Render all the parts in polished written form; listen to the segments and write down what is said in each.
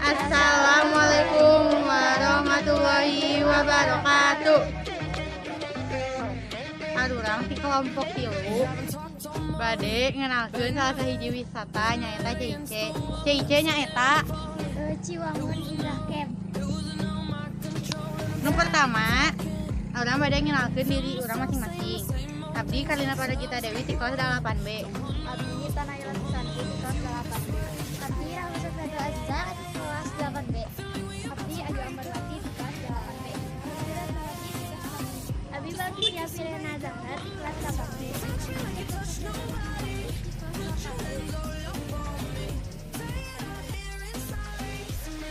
Assalamualaikum warahmatullahi wabarakatuh. Arurang ti kelompok 3 bade ngenalkeun salah sahiji wisata nyaeta CIC. CIC nyaeta Ciwangun Indah Camp. Nu pertama, urang bade ngenalkeun diri urang masing-masing. Abdi Karlina Paragita Dewi ti kelas 8B. Abdi Nita Naila Susanti ti kelas 8B. Abdi Rahma Fedro Aziza ti kelas 8B. Abdi Ayu Ambarwati ti kelas 8B. Abdi Balkisya Firena Zahra ti kelas 8B.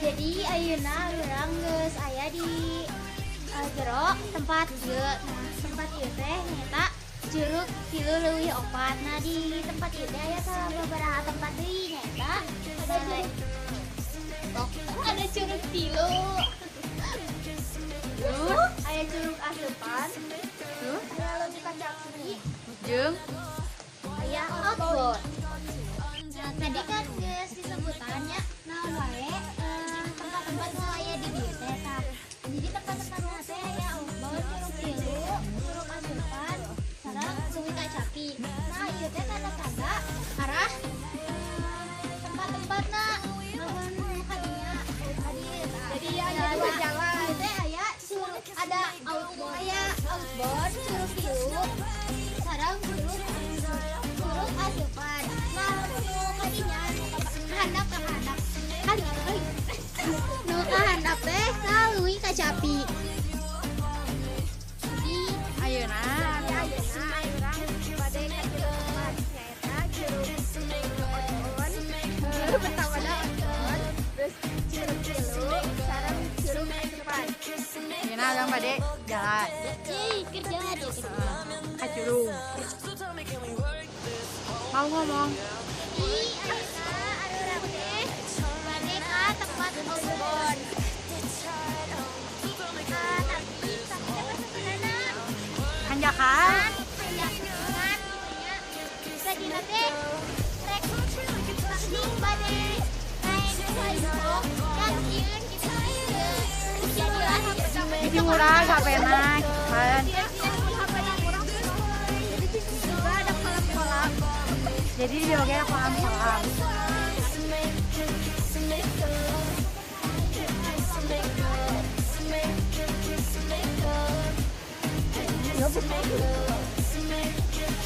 Jadi ayeuna urang geus aya di jero tempat ieu. Nah, tempat ieu teh nyaeta Curug Tilu Leuwih Opat. Nah, di tempat ieu teh aya sababaraha tempat deui nyaeta ada curug tilu. Terus aya curug asupan. Terus aya leuwih kacapi. Jeung aya outbound. Nah, tadi kan geus disebutannya naon wae tempat-tempat nu aya di dieu teh tah. Jadi tempat-tempat teh aya outbound, curug tilu, curug asupan, sareng leuwih kacapi. Nah, ieu teh tanda-tanda arah tempat-tempatna lamun kadinya tadi. Jadi aya dua jalan. Ieu teh aya curug, ada outbound, aya outbound curug tilu sareng curug asupan. Nah, nu kadinya nu kahandap kali euy. Nu kahandap teh ka leuwih kacapi. Jadi ayeuna ayeuna urang bade ka curug tempat nyaeta curug outbound, pertamana outbound, terus curug tilu sareng curug asupan. Ayeuna urang bade jalan. Yeay, keur jalan ya, keur jalan. Ka curug. Mau ngomong. Jadi ayeuna arurang teh bade ka tempat outbound. Tapi teh persebenarna Hanjakan. Hanjakan nya. Tadina teh rek langsung bade naik flyboat kan sieun kitu jadilah Jadi murah HP-na gitu kan. Jadi di sini juga ada kolam-kolam. Jadi di oge ada kolam-kolam.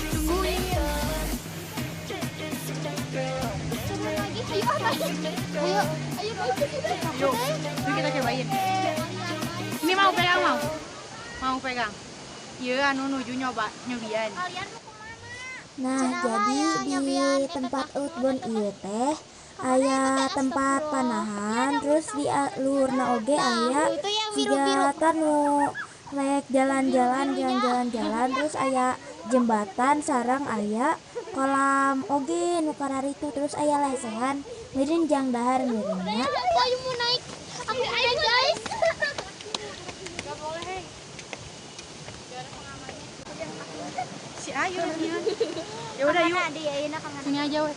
Tungguin. Coba lagi, ayo ayo ayo Yuk, yuk kita cobain. Ini mau pegang mau? Mau pegang. Iya, anu nuju nyoba nyobian. Kalian mau kemana? Nah, jadi di tempat outbound ieu teh aya tempat panahan, terus di luhurna oge aya siga nu rek jalan-jalan jalan-jalan, terus aya jembatan sareng aya kolam oge nu kararitu, terus aya lesehan mirin jang dahar mirinnya. Ayo mau naik. Aku ayo guys. Gak boleh. Gak ada pengamannya. Si Ayu sieun. Ya udah yuk. Sini aja weh.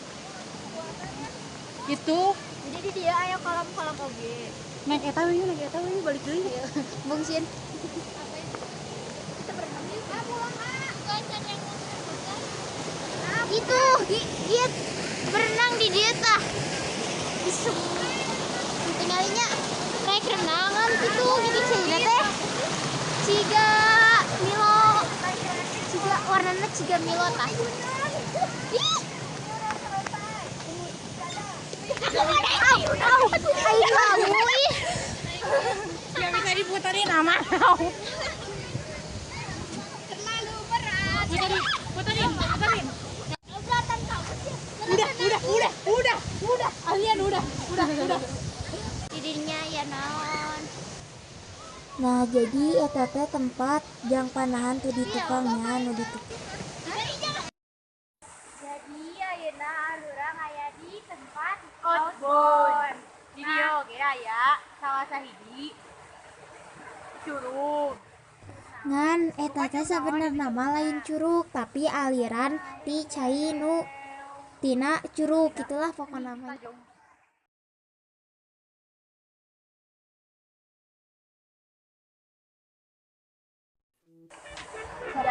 Itu. Jadi di dia aya kolam-kolam oge. Naik eta we, naik eta we balik deui. Bung sieun. Itu dia berenang di dia tah. Bisa tinggalinya naik renangan gitu gitu cina teh. Ciga Milo, ciga warnanya ciga Milo tah. Ih. Au, ayo au, ih. Gak bisa diputerin sama mau. Terlalu berat. Puterin, puterin, puterin. Udah, kalian udah. Tidirnya ya naon. Nah, jadi eta teh tempat jang panahan tuh di tukangnya nu di tukang. Jadi ayeuna arurang aya di tempat Outbound. Di dieu oge aya salah sahiji curug. Ngan eta teh sabenerna mah lain curug tapi aliran ti cai nu tina curug gitulah pokona mah.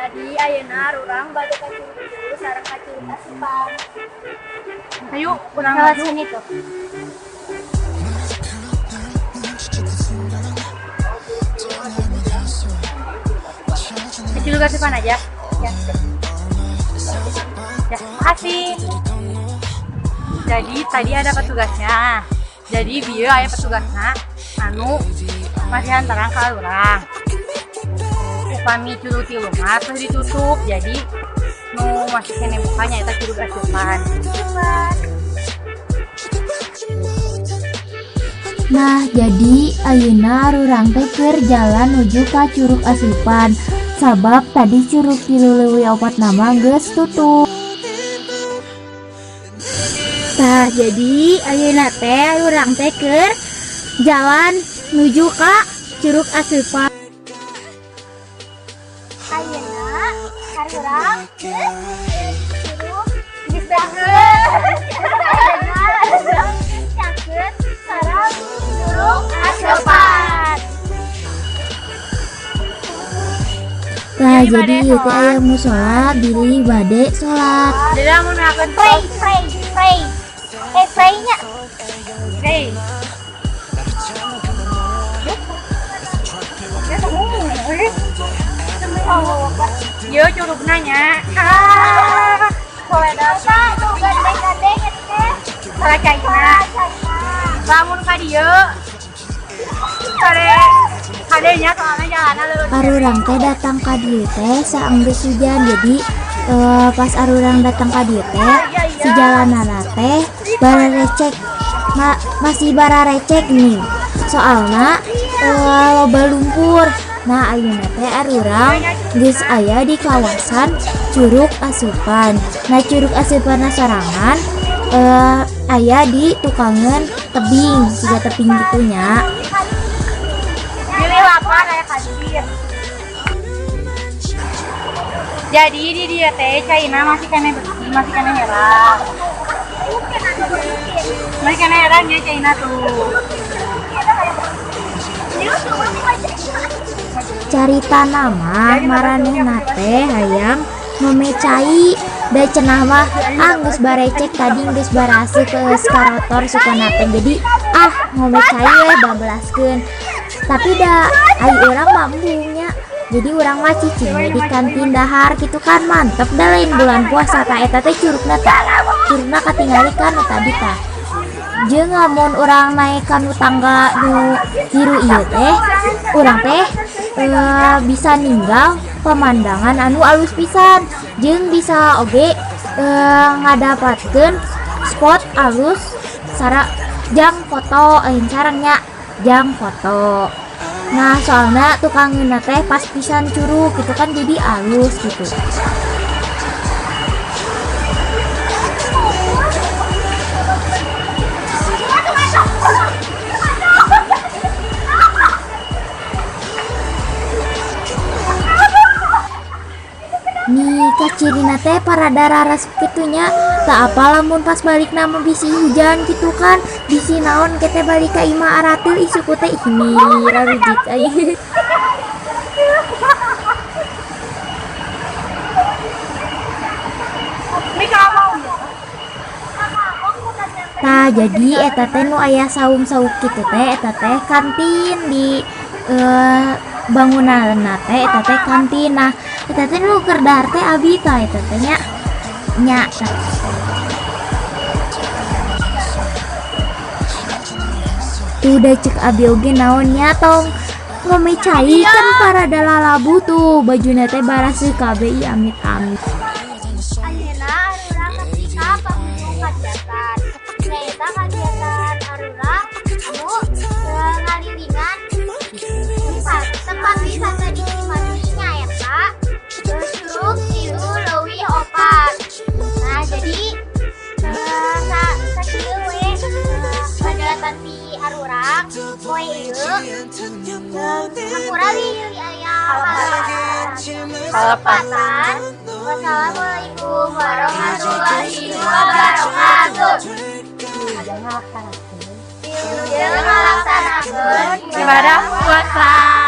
Jadi ayeuna urang bade ka Curug Tilu sareng ka Curug Asupan. Ayo, urang Lewat maju. sini tuh. Ke Curug Asupan aja. Ya. Ya, makasih. Jadi tadi ada petugasnya. Jadi bieu aya petugasna anu masihan terang ka urang. Upami Curug Tilu mah tos ditutup. Jadi nu masih keneh bukanya eta Curug Asupan. Nah, jadi ayeuna arurang teh keur jalan nuju ka Curug Asupan. Sabab tadi Curug Tilu Leuwi Opat nama geus tutup. Tah, jadi ayeuna teh urang teh keur jalan nuju ka Curug Asupan. Ayeuna arurang geus curug geus caket. Ayeuna arurang geus caket sareng Curug Asupan. Tah, jadi ieu teh aya musola bilih bade salat. Jadi lamun akan Pray, pray, pray. Pray-nya. Hey. Yo curugna nya. Ah, boleh Tah, tuh gandeng-gandeng eta teh. Salah caina. Lamun ka dieu. Sare kadenya soalnya jalanna leuwih. Arurang teh datang ka dieu teh saenggeus hujan. Jadi pas arurang datang ka dieu teh si jalanana teh bararecek, masih bararecek nih. Soalna loba lumpur. Nah, ayeuna teh arurang geus aya di kawasan Curug Asupan. Nah, Curug Asupan sorangan aya di tukangan tebing, siga tebing gitu nya. Pilih lapar aya kadir. Jadi di dieu teh caina masih keneh bersih, masih keneh herang. Masih keneh herang nya caina tuh. Carita nama maranehna teh hayang ngome cai da cenah mah geus barecek tadi geus baraseuh ke eskalator sukana teh, jadi ngome cai we bablaskeun. Tapi da ai urang mah embung nya, jadi urang mah cicing we di kantin dahar gitu kan, mantep da lain bulan puasa. Ta eta teh curugna teh, curugna katingali kan nu tadi tah. Jeung lamun urang naik kanu tangga nu biru ieu teh, urang teh bisa ninggal pemandangan anu alus pisan, jeung bisa oge ngadapatkeun spot alus sara jang foto, sarangnya jang foto. Nah, soalnya tukangeunna teh pas pisan curug gitu kan, jadi alus gitu. Nih kacirina teh parada raras kitu nya. Tak apa lamun pas balik nama bisi hujan gitu kan, bisi naon kita balik ka imah aratil isuku teh ini rarujit ai. Tah, jadi eta teh nu aya saung-saung kitu teh, eta teh kantin di bangunanna teh eta teh kantin. Nah, eta teh nu keur dahar teh abi tah eta teh nya. Nya. Tuh da ceuk abi oge naon nya tong ngome cai kan parada lalabu tuh bajuna teh baraseuh kabeh ih amit-amit. Ayeuna arurang nepi ka penghujung kagiatan. Nyaeta kagiatan arurang anu ngalilingan tempat wisata di Cimahi nyaeta Curug Tilu Leuwih Opat. Nah, jadi sakieu we kagiatan ti arurang poe ieu. Hampura bilih aya kalepatan. Wassalamualaikum warahmatullahi wabarakatuh. Wilujeng ngalaksanakeun Ibadah puasa.